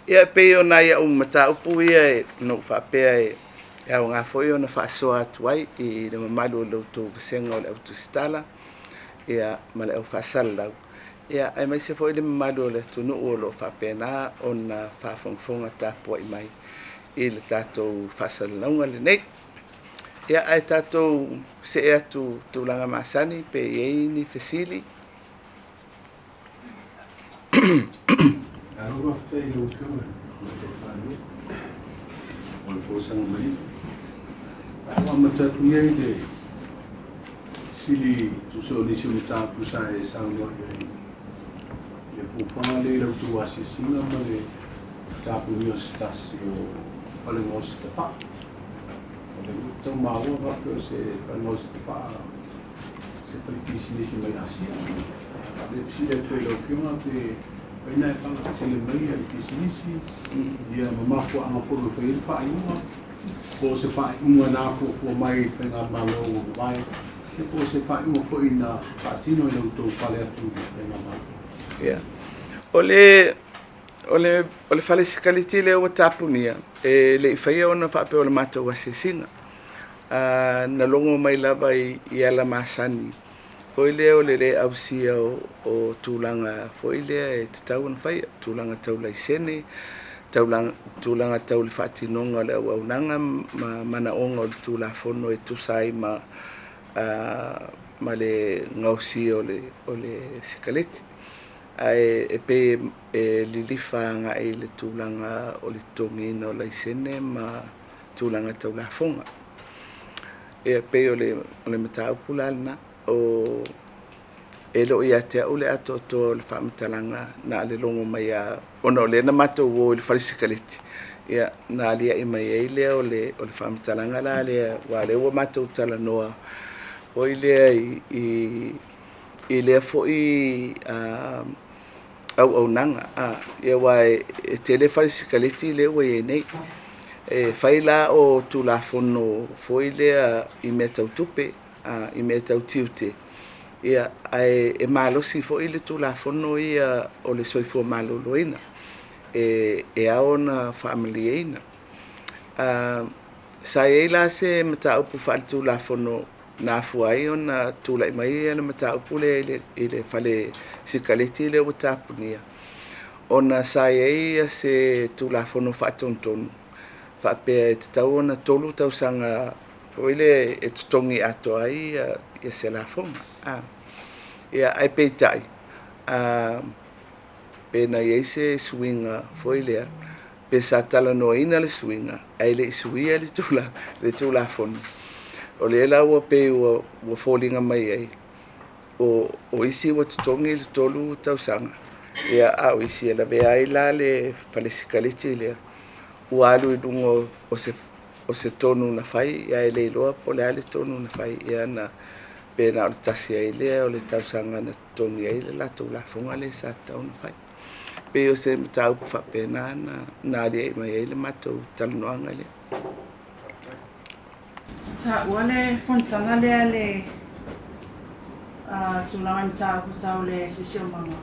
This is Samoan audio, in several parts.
Ia e pei o nai au mataupu ia na ou faapea e aoga foi ona faasoa atu ai i le mamalu o la outou vasega o le au tusitala, ia, ma le au faasalalau, ia, aemaise foi le mamalu o le atunuu o lo o faapena ona faafogafoga tapuai mai i le tatou faasalalauga lenei. Ia, ae tatou see atu i tulaga masani pe i ai ni fesili. Malo faafetai i lau Afioga i le Palemia mo le folasaga manino. A ua amata atu ia i le fesili tusa o nisi o mataupu sa e saunoa i ai i le fuafuaga lea i la outou asiasiga ma le tapunia o se tasi o fale gaosi tapaa. O lea ua tau maua faapea o se fale gaosi tapaa se faipisinisi mai Asia. O lea e fesili atu ai i lau Afioga pe mafai ona e faalautele mai le pisinisi, ia ma mafuaaga foi ua fai ai le faaiuga, po o se faaiuga na afuafua mai i le faigamalo ua mavae, ia po o se faaiuga foi na faatino i la outou pale atu i le faigamalo. Ia. O le fale sikaleti lea ua tapunia, e le i faia ona faapea o le matou asiasiga. Na logo mai lava i ala masani foi lea o le lē ausia o tulaga foi lea e tatau ona faia, tulaga tau laisene, tulaga tau le faatinoga o le auaunaga ma manaoga o le Tulafono e tusa ai ma le gaosia o le sikaleti. Ae e pei e lilifa agai i le tulaga o le totogiina o laisene ma tulaga tau lafoga. E pei o le mataupu la lena. E le o ia te au le atoatoa o le faamatalaga, na o le logo mai lava ona o lea na matou o i le fale sikaleti, ia, na aliae mai ai lea o le faamatalaga la lea, aua o lea ua matou talanoa foi lea i lea foi auaunaga. Ia, aua e tele fale sikaleti lea ua i ai nei. E fai la o Tulafono foi lea i mea tau tupe, i mea tau tiute, ia, ae e malosi foi le Tulafono ia o le soifua maloloina e ao ona faamalieina. Sa i ai la se mataupu faaletulafono na afua ai ona tulai mai le mataupu lea i le fale sikaleti lea ua tapunia, ona sa i ai se Tulafono Faatonutonu faapea e tatau ona 3 tausaga foi lea e totogi atoa ai ia se lafoga. Ia, ae peitai, pe na i ai se suiga foi lea, pe sa talanoaina le suiga ae le i suia le Tulafono. O lea la ua pei ua foliga mai ai, o isi ua totogi le 3 tausaga, ia, a o isi e lavea ai la le fale sikaleti lea, ua alu i luga o se tonu na fai, ae le iloa po o le a le tonu na fai, ia na pe na o le tasi ai lea o le tausaga na totogi ai le latou lafoga lea sa tatau ona fai. Pei o se mataupu faapena na aliae mai ai le matou talanoaga lea. Taua le fonotaga lea le tulaga i mataupu tau le siosiomaga.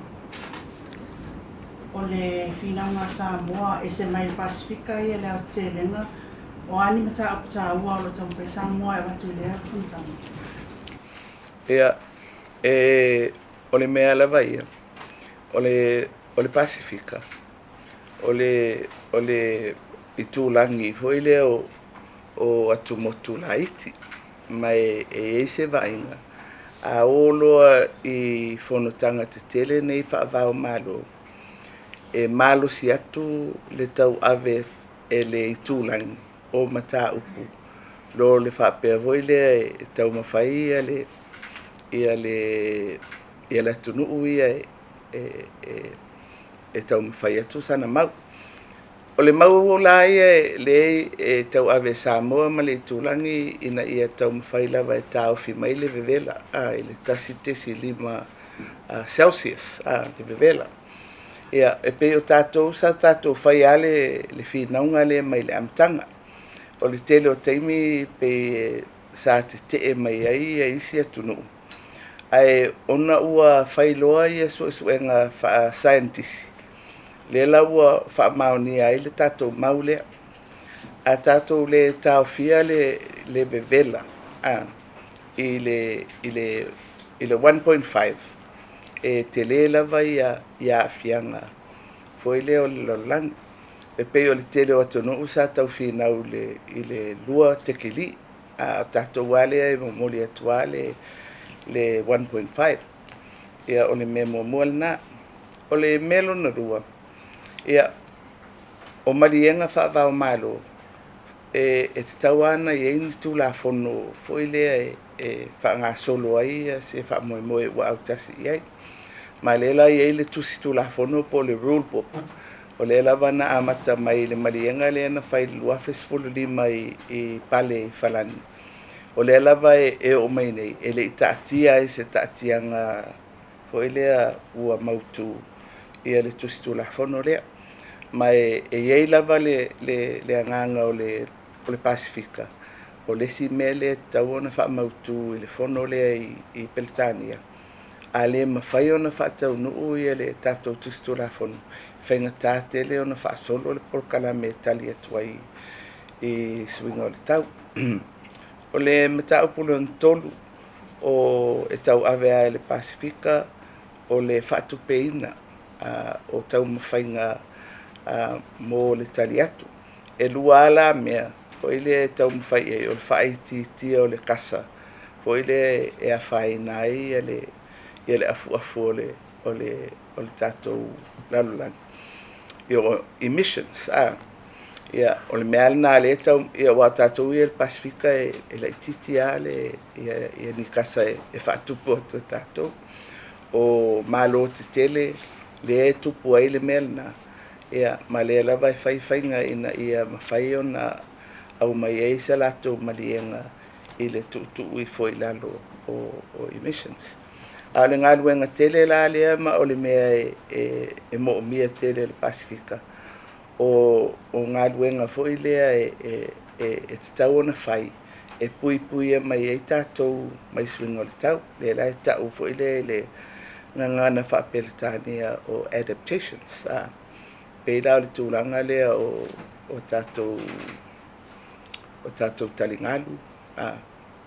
O le finauga a Samoa ese mai le Pasefika ia le aotetelega. O a ni mataupu taua o lo o taumafai Samoa e avatu i lea fonotaga? Ia, o le mea lava ia, o le Pasefika, o le itulagi foi lea o atumotu laiti, ma e i ai se vaaiga, a o loa i fonotaga tetele nei faava o Malo, e malosi atu le tauave e le itulagi o mataupu lo le faapea foi lea e taumafai ia le atunuu ia e taumafai atu sana mau. O le mau la ia lea e tauave e Samoa ma le itulagi ina ia taumafai lava e taofi mai le vevela i le 1.5 Celsius le vevela. Ia, e pei o tatou sa tatou fai lava le finauga lea mai le amataga. O le tele o taimi pei sa tetee mai ai ia isi atunuu, ae ona ua fai loa ia suesuega faasaienitisi. Lea la ua faamaonia ai le tatou mau lea. A tatou le taofia le vevela i le 1.5, e tele lava ia aafiaga foi lea o le lalolagi. E pei o le tele o atunuu sa tau finau i le 2 tekilii, a o tatou lava lea e momoli atu lava le 1.5. Ia, o le mea muamua lena. O le mea lona lua, ia, o maliega faava-o-Malo, e tatau lava ona i ai ni Tulafono foi lea e faagasolo ai se faamoemoe ua autasi i ai. Ma o lea la e i ai le tusi Tulafono po o le Rule Book, o lea lava na amata mai i le maliega lea na fai i le 2015 i Pale i Falani. O lea lava e oo mai nei, e le i taatia i se taatiaga foi lea ua mautu ia le tusi Tulafono lea. Ma e i ai lava le agaga o le Pasefika, o le isi mea lea e tatau ona faamautu i le fono lea i Peretania, a le mafai ona faataunuu ia le tatou tusi Tulafono, e faigata tele ona faasolo le polokalame e tali atu ai i suiga o le tau. O le mataupu lona tolu o e tauave lava e le Pasefika, o le faatupeina o taumafaiga mo le tali atu. E lua lava la mea foi lea e taumafai i ai, o le faaitiitia o le kasa foi lea e afaina ai le afuafu o le tatou lalolagi, o emissions. Ia, o le mea lava lena lea e tau, aua o tatou ia i le Pasefika e laitiiti lava ni kasa e faatupu atu e tatou. O Malo tetele lea e tupu ai le mea lena, ia, ma lea lava e fai faiga ina ia mafai ona aumai ai se latou maliega i le tuutuu ifo i lalo o emissions. A o le galuega tele la lea ma o le mea e moomia tele e le Pasefika, o galuega foi lea e tatau ona fai e puipuia mai ai tatou mai suiga o le tau. Lea la e tau foi lea i le gagana faa-Peretania o adaptations. Pei la o le tulaga lea o tatou taligalu,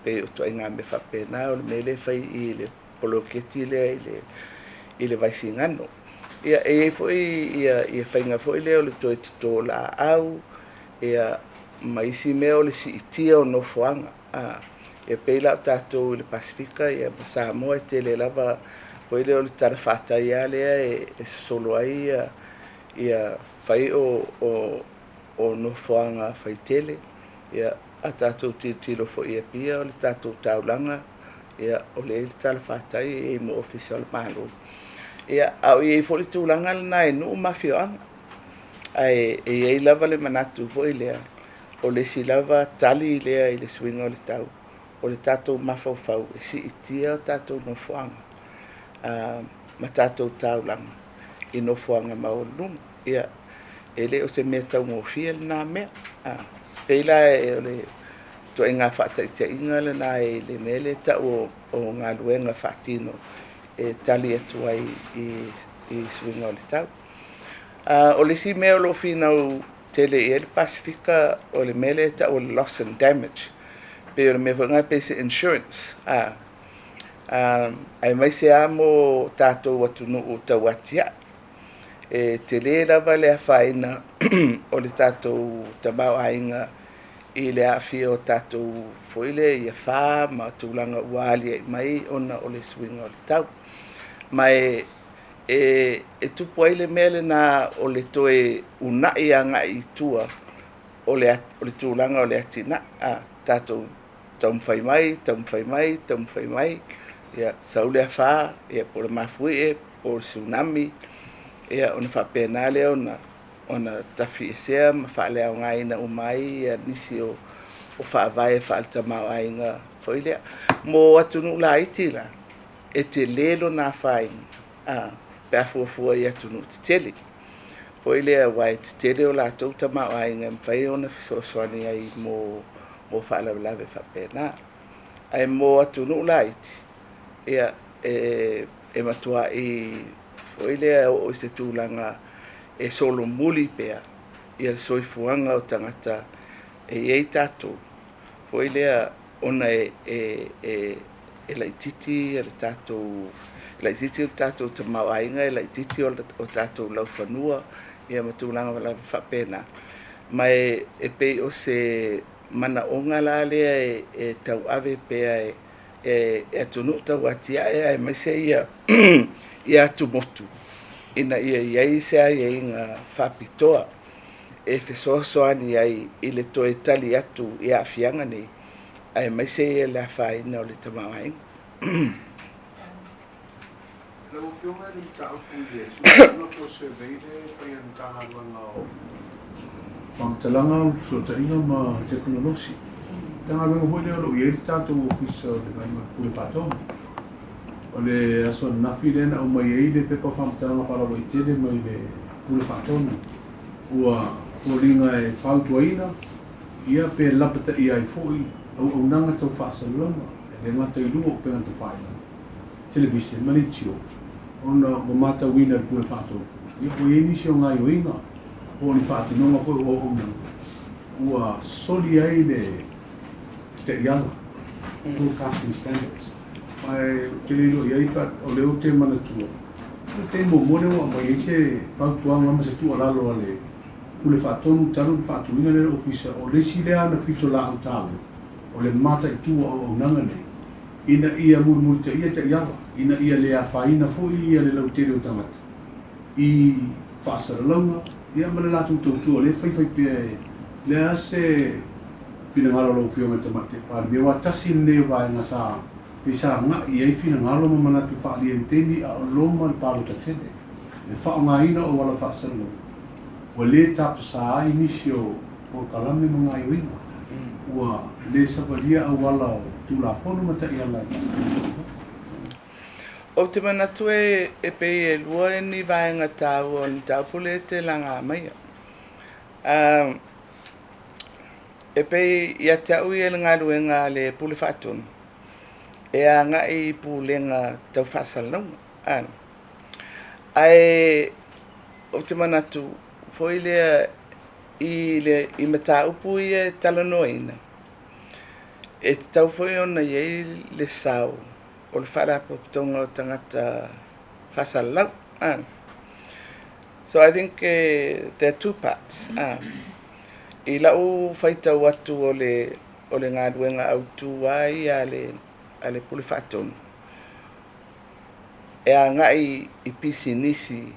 pei o ituaiga mea faapena, o le mea lea e fai i le poloketi lea i le Vaisigano. Ia, e i ai foi ia faiga foi lea o le toe toto laau, ia, ma isi mea o le siitia o nofoaga. E pei la o tatou i le Pasefika ia, ma Samoa e tele lava foi lea o le talafatai lava lea e sosolo ai ia fai o nofoaga faitele. Ia, a tatou tilotilo foi i Apia o le tatou taulaga, ia, o lea e i le talafatai e i ai ma Ofisa o le Malo. Ia, a o i ai foi le tulaga lena i nuu ma afioaga. Ae e i ai lava le manatu foi lea, o le isi lava tali lea i le suiga o le tau, o le tatou mafaufau e siitia o tatou nofoaga ma tatou taulaga i nofoaga maualuluga. Ia, e le o se mea taugofie lena mea. Pei la o le ituaiga faataitaiga lena i le mea lea e tau o galuega faatino e tali atu ai i suiga o le tau. O le isi mea o lo o finau tele i ai le Pasefika, o le mea lea e tau o le loss and damage. Pei o le mea foi lena pei se insurance. Aemaise lava mo tatou atunuu tauatiae. E tele lava le afaina o le tatou tamaoaiga i le aafia o tatou foi lea i afa ma tulaga ua aliae mai ona o le suiga o le tau. Ma e tupu ai le mea lena o le toe uunai agai i tua o le tulaga o le atinae. Tatou taumafai mai, taumafai mai, taumafai mai, ia, sau le afa, ia, po o le mafuie, po o le tsunami, ia, ona faapena lea ona tafiesea ma faaleaogaina uma ai ia nisi o faavae faale-tamaoaiga foi lea. Mo atunuu laiti la, e tele lona afaina pe a fuafua i atunuu tetele. Foi lea aua e tetele o latou tamaoaiga e mafai ona fesoasoani ai mo faalavelave faapena. Ae mo atunuu laiti, ia, e matuai foi lea oo i se tulaga e solomuli pea ia le soifuaga o tagata e i ai tatou foi lea ona e e e e laitiiti le tatou e laitiiti le tatou tamaoaiga, e laitiiti o tatou laufanua ia ma tulaga lava faapena. Ma e e pei o se manaoga la lea e tauave pea e e atunuu tauatiae aemaise ia ia atumotu ina ia i ai se aiaiga faapitoa e fesoasoani ai i le toe tali atu i aafiaga nei aemaise ia le afaina o le tamaoaiga. Lau Afioga i le mataupu i le suesuega po o le survey lea e fai e le Matagaluega o Faamatalaga, Fesootaiga ma Tekonolosi. Matagaluega foi lea o lo o i ai le tatou Ofisa o le Vaega o le Pule Faatonu. O le aso ananafi lea na aumai ai le pepa faamatalaga faalauaitele mai le Pule Faatonu ua foliga e fautuaina ia pe lapataia ai foi auaunaga tau faasalalauga e le gata i luga o upega tafailagi, televise ma leitio ona ua matauina e le Pule Faatonu ia ua i ai nisi o gaoioiga po o ni faatinoga foi o auaunaga ua soli ai le taiala, broadcasting standards. Ma ou te le iloa i ai, but o lea ou te manatua, o le taimi muamua lea ua aumai ai se fautuaga ma se tuualalo a le Pule Faatonu talu ona faatuina lea ofisa, o le isi lea ana pitolaau taua, o le mataitu o auaunaga nei, ina ia mulimulitaia taiala, ina ia le afaina foi ia le lautele o tagata i faasalalauga, ia ma le latou tautua o lea e faifai pea e le a se finagalo o lau Afioga i le Tamaitai Palemia, aua tasi lenei o vaega sa pei sa agai i ai finagalo ma manatu faaalia i le taimi a o loma le palota tele, le faaaogaina o auala faasalalauga ua le tapasa ai nisi o polokalame ma gaoioiga, ua le savalia auala o Tulafono ma taiala e faatino ai. Ou te manatu e pei e lua ni vaega taua o le mataupu lea e te laga maia. E pei ia te au ia le galuega a le Pule Faatonu e agai i pulega tau faasalalauga. Ae ou te manatu foi lea i le i mataupu ia e talanoaina, e tatau foi ona i ai le sao o le Faalapotopotoga o Tagata Faasalalau. So I think there are two parts. I lau faitau atu o le o le galuega autu lava ia a le Pule Faatonu, e agai i pisinisi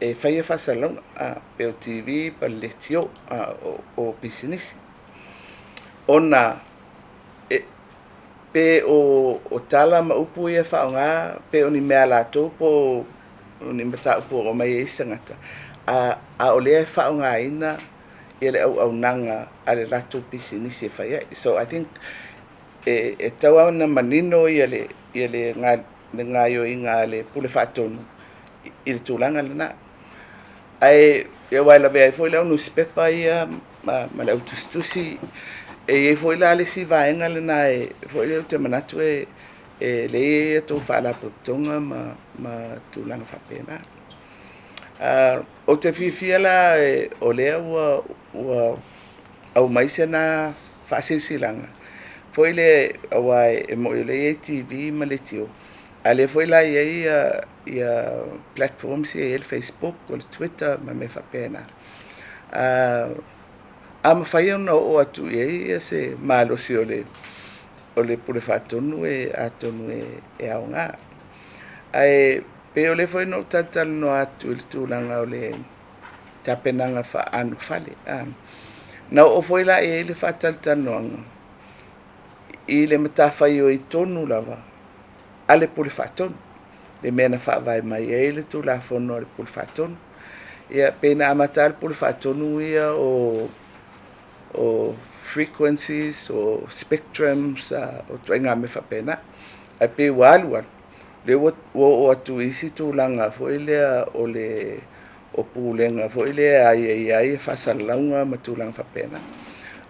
e faia faasalalauga, pe o TV pa le leitio, o pisinisi. Ona e pe o tala ma upu ia e faaaoga, pe o ni mea a latou po o ni mataupu o aumai e isi tagata, a o lea e faaaogaina ia le auaunaga a le latou pisinisi e fai ai. So I think e tatau lava ona manino ia le ia le gaoioiga a le Pule Faatonu i le tulaga lena. Ae aua e lavea ai foi le au nusipepa ia ma le au tusitusi, e i ai foi la le isi vaega lena e foi lea ou te manatu e lea e i ai a outou faalapotopotoga ma tulaga faapena. Ou te fiafia la o lea ua aumai sena faasilasilaga foi lea aua e moni o lea e i ai TV ma leitio, a o lea foi la e i ai ia platforms ia e i ai le Facebook, o le Twitter ma mea faapena. A mafai ona oo atu i ai se malosi o le Pule Faatonu e atonu e aoga. Ae pei o lea foi na ou talatalanoa atu i le tulaga o le tapenaga faa-anofale. Na oo foi la i ai le faatalatalanoaga i le matafaioi tonu lava a le Pule Faatonu, le mea na faavae mai ai le Tulafono a le Pule Faatonu. Ia pei na amata lava le Pule Faatonu ia o frequencies, o spectrums, o ituaiga mea faapena. Ae pei ua alu alu, lea ua oo atu i isi tulaga foi lea o le o pulega foi lea e aiaia ai faasalalauga ma tulaga faapena.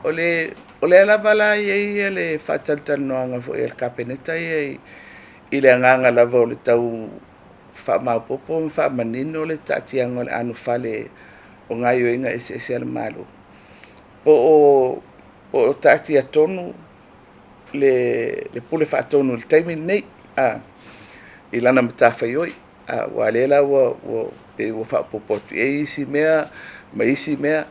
O le o lea lava la e i ai le faatalatalanoaga foi a le Kapeneta ia i le agaga lava o le tau faamaopoopo ma faamanino le taatiaga o le anofale o gaoioiga eseese a le Malo, po o taatia tonu le Pule Faatonu i le taimi lenei i lana matafaioi, aua o lea la ua pei ua faaopoopo atu i ai isi mea ma isi mea,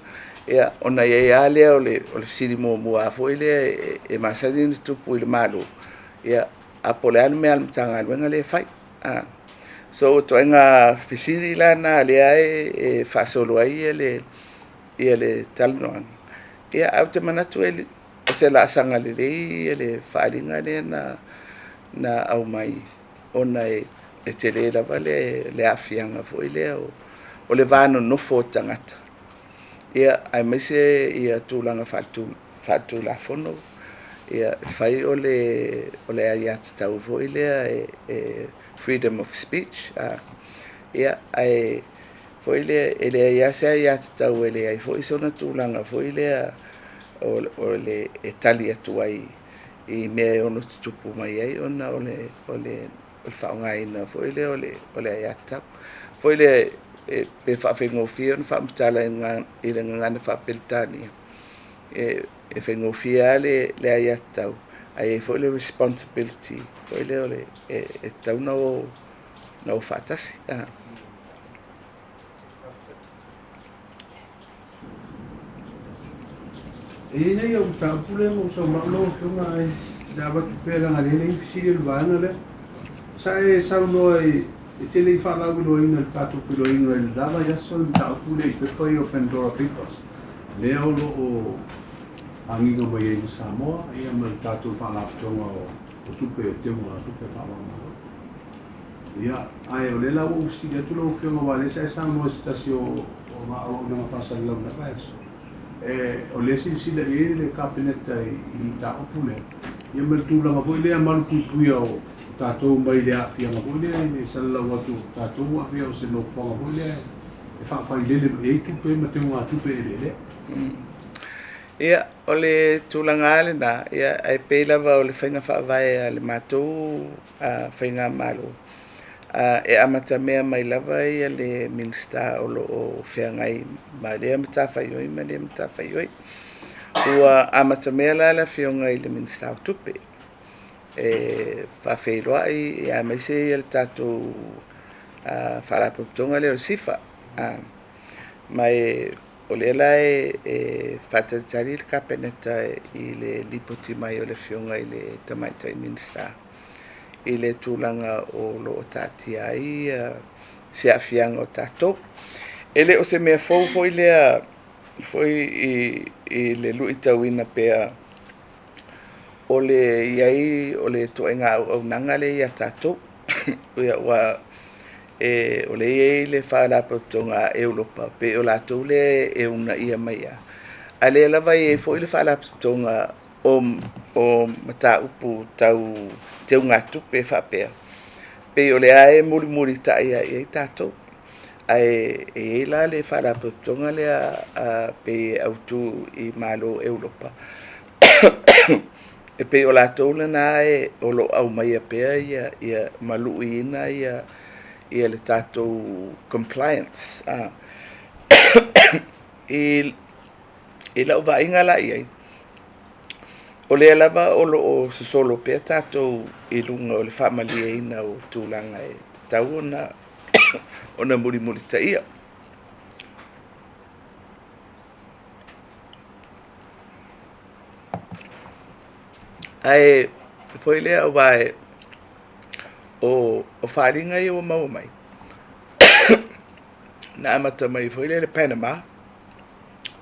ia, ona i ai lava lea o le fesili muamua lava foi lea e masani ona tupu i le Malo, ia, a po o le a le mea a le Matagaluega lea e fai. So, o ituaiga fesili la na o lea e faasolo ai le talanoaga, ae ou te manatu o se laasaga lelei le faaaliga lea na aumai ona e tele lava le aafiaga foi lea o le va nonofo o tagata, aemaise tulaga faaletulafono, e fai o le aiatatau foi lea e freedom of speech, ae foi lea, e leai lava se aiatatau e leai foi sona tulaga foi lea e tali atu ai i mea e ono tutupu mai ai ona o le faaaogaina foi lea o le aiatatau. Foi lea pe faafaigofie ona faamatala i le gagana faa-Peretania, e faigofie lava le aiatatau, ae i ai foi le responsibility foi lea e tatau ona o faatasi. E i ai nai au mataupu lea ma ou saunoaga lau Afioga ae le avatu pea leaga o lea e leai ni fesili a le vaega lea. Sa e saunoa e te le i faalauiloaina i le tatou feiloaiga i le la vaiaso le mataupu lea i pepa ia o Pandora Papers lea o lo o agiga mai ai ma Samoa ma le tatou Faalapotopotoga o Tupe, Teuga Tupe Faavaomalo. Ia, ae o lea la ua ou fesili atu lau Afioga aua o lea sa e saunoa i se tasi o auaunaga faasalalau i lena vaiaso, o lea e silasila i ai le Kapeneta i le mataupu lea, ia ma le tulaga foi lea malupuipuia o tatou mai le aafiaga foi lea e salalau atu o tatou ua avea o se nofoaga foi lea e faafailele mai ai tupe ma teugatupe eleelea. Ia, o le tulaga lava lena, ia, ae pei lava o le faiga faavae a le matou faigamalo, e amatamea mai lava le Minisita o lo o feagai ma lea matafaioi ma lea matafaioi. Ua amatamea la le Afioga i le Minisita o Tupe e faafeiloai aemaise le tatou Faalapotopotoga lea o le SIFA. Ma o lea la e faatalitali le Kapeneta i le lipoti mai o le Afioga i le Tamaitai Minisita i le tulaga o lo o taatia ai se aafiaga o tatou. E le o se mea fou foi lea foi i le luitauina pea o le i ai o le ituaiga auaunaga lea ia tatou. Aua o lea e i ai le Faalapotopotoga a Europa, pei o latou lea e uunaia mai lava, a o lea lava e i ai foi le Faalapotopotoga o mataupu tau teugatupe faapea, pei o lea e mulimulitai lava i ai tatou. Ae e i ai la le Faalapotopotoga lea pei e autu i Malo o Europa, e pei o latou lena o lo o aumaia pea ma luiina le tatou compliance. I lau vaaiga la i ai, o lea lava o lo o sosolo pea tatou i luga o le faamalieina o tulaga e tatau ona mulimulitaia. Ae foi lea aua o faaaliga ia ua maua mai, na amata mai foi lea i le Panama,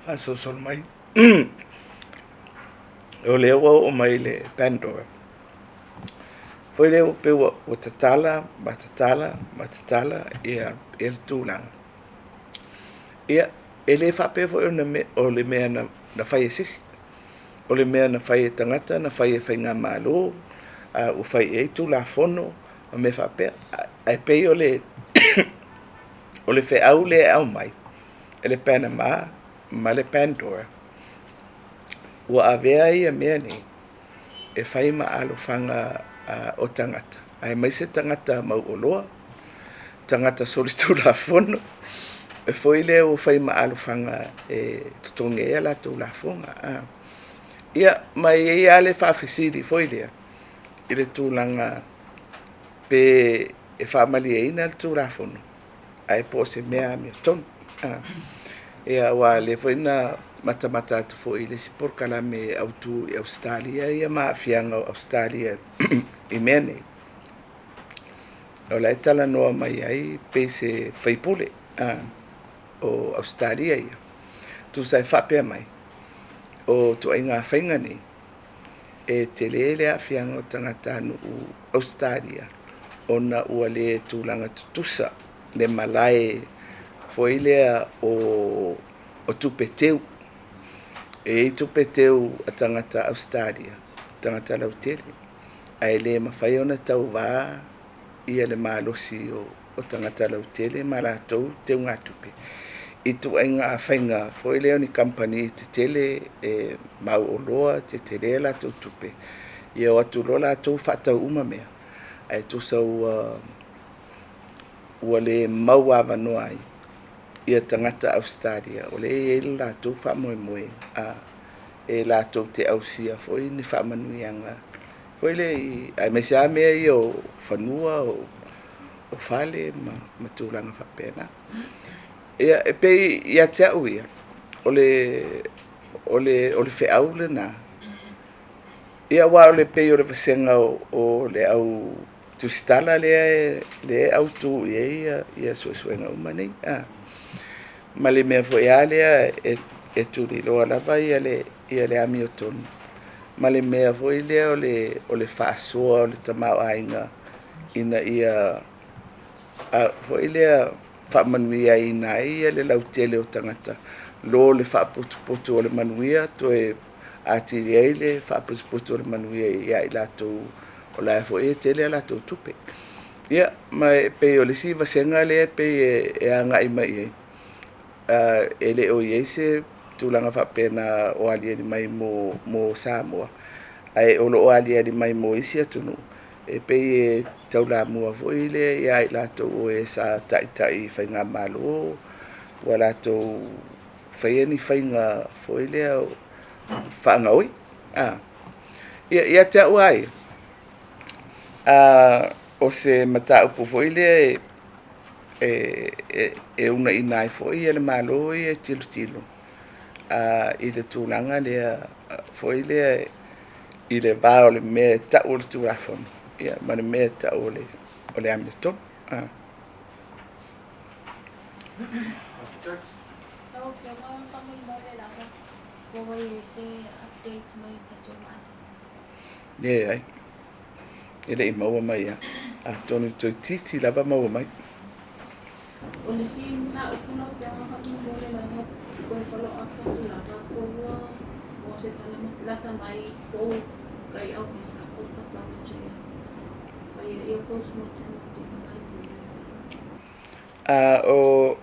faasolosolo mai, o lea ua oo mai i le Pandora. Foi lea pei ua tatala ma tatala ma tatala le tulaga. Ia, e le faapea foi o le mea na fai e se isi. O le mea na fai e tagata, na fai e faigamalo, ua fai i ai Tulafono ma mea faapea. Ae pei o le feau lea e aumai e le Panama ma le Pandora, ua avea ia mea nei e fai ma alofaga o tagata, aemaise tagata mauoloa, tagata solitulafono foi lea ua fai ma alofaga e totogi ai a latou lafoga. Ia, ma e i ai lava le faafesili foi lea i le tulaga pe e faamalieina le Tulafono ae po o se mea amiotonu. Ia, aua o lea foi na matamata atu foi i le isi polokalame autu i Ausetalia ia ma aafiaga o Ausetalia i mea nei, o la e talanoa mai ai pei se faipule o Ausetalia ia, tusa e faapea mai, o ituaiga faiga nei, e tele le aafiaga o tagatanuu Ausetalia ona ua le tulaga tutusa le malae foi lea o tupe teu. E i ai tupe teu a tagata Ausetalia, tagata lautele, ae le mafai ona tauva ia le malosi o tagata lautele ma latou teugatupe i ituaiga faiga foi lea o ni kamupani tetele e mauoloa, tetele a latou tupe, ia o atu loa latou faatau uma mea, ae tusa ua le mau avanoa ai ia tagata Ausetalia o lea e i ai le latou faamoemoe e latou te ausia foi ni faamanuiaga foi lea aemaise lava mea ia o fanua, o fale ma tulaga faapena. Ia, e pei ia te au ia, o le feau lena. Ia aua o le pei o le vasega o le au tusitala lea e autu i ai ia suesuega uma nei. Ma le mea foi lava lea e tuliloa lava le amiotonu, ma le mea foi lea o le faasoa o le tamaoaiga ina ia foi lea faamanuiaina ai le lautele o tagata lo le faaputuputu o le manuia toe atili ai le faaputuputu o le manuia ia i latou o la e foi e tele a latou tupe. Ia, ma e pei o le isi vasega lea e pei e agai mai i ai, e le o i ai se tulaga faapena o aliali mai mo Samoa, ae o lo o aliali mai mo isi atunuu, e pei e taulamua foi lea ia i latou o e sa taitai i faigamalo, ua latou faia ni faiga foi lea faagaoi. Ia, ia te au lava ia, o se mataupu foi lea e uunaina ai foi le Malo ia e tilotilo i le tulaga lea foi lea i le va o le mea e tau o le Tulafono ma le mea e tau o le amiotonu. Lau Afioga faamolemole lava po ua i ai se update mai le tatou Malo. Leai, e le i maua mai lava. Atonu toeitiiti lava maua mai. O le isi mataupu lau Afioga faamolemole lava toe follow up atu lava po ua maua se tala lata mai po o kai aumai se tatou pathology e fai ai postmortem o tino galulue.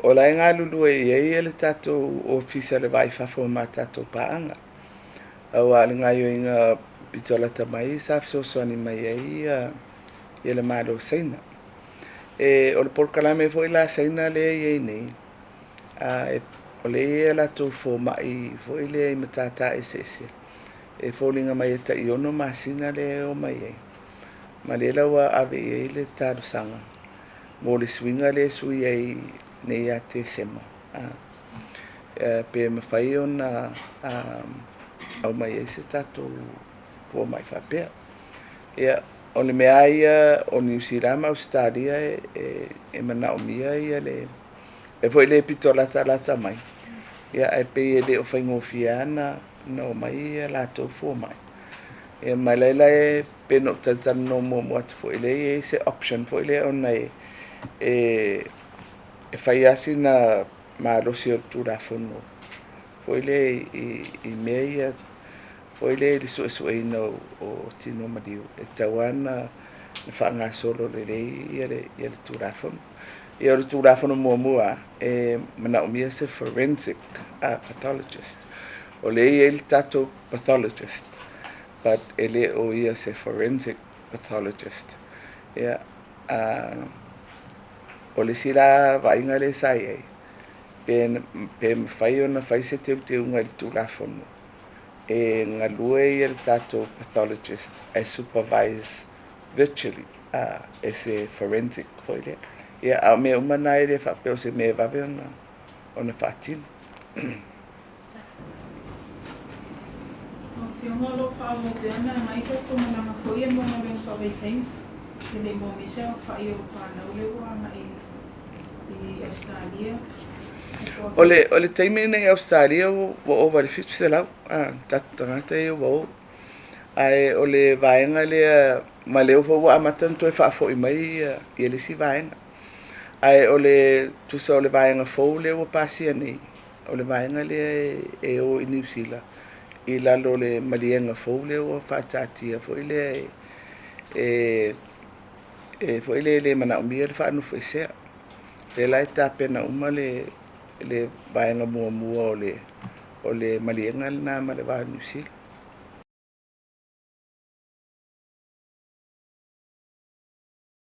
O la e galulue i ai le tatou Ofisa o le Va i Fafo ma tatou paaga. Aua o le gaoioiga pito lata mai sa fesoasoani mai ai ia le Malo o Saina. E, o le polokalame foi la a Saina lea e i ai nei, o lea e i ai a latou fomai foi lea i matata eseese, e foliga mai e tai 6 masina lea e omai ai, ma lea la ua ave i ai le talosaga mo le suiga lea e sui ai nei ia Tesema, pe mafai ona aumai ai se tatou fomai faapea. Ia, o le mea lava ia o Niu Sila ma Ausetalia e manaomia ia le e foi le pito latalata mai, ia ae pei e le o faigofie lava ona omai a latou fomai. Ia ma laila e pei ona ou talatalanoa muamua atu foi, lea e i ai se option foi lea ona e fai lava sina malosi o le Tulafono foi lea i mea ia foi lea i le suesueina o tino maliu, e tatau lava ona faagasolo lelei ia le Tulafono. Ia o le Tulafono muamua e manaomia se forensic pathologist. O lea e i ai le tatou pathologist, but e le o ia se forensic pathologist. Ia, O le isi la vaaiga lea sa i ai, pe, pe mafai ona fai se teuteuga i le Tulafono e galue ia le tatou pathologist ae supervise virtually e se forensic foi lea. Ia, a o mea uma na e le faapea o se mea e vave ona faatino. Lau Afioga o lo o faaauau pea ona agai tatou malaga foi ia mo galuega faavaitaimi, e le i maua se aofai o fanau lea ua agai i Ausetalia. O le taimi lenei i Ausetalia ua ova i le 700 tatou tagata ia ua o. Ae o le vaega lea, ma lea foi ua amata ona toe faafoi mai ia le isi vaega. Ae o le tusa o le vaega fou lea ua pasia nei, o le vaega lea e o i Niu Sila, i lalo o le maliega fou lea ua faataatia foi lea e foi lea e le manaomia le faanofoesea. Lea la e tapena uma le vaega muamua o le maliega lena ma le va o Niu Sila.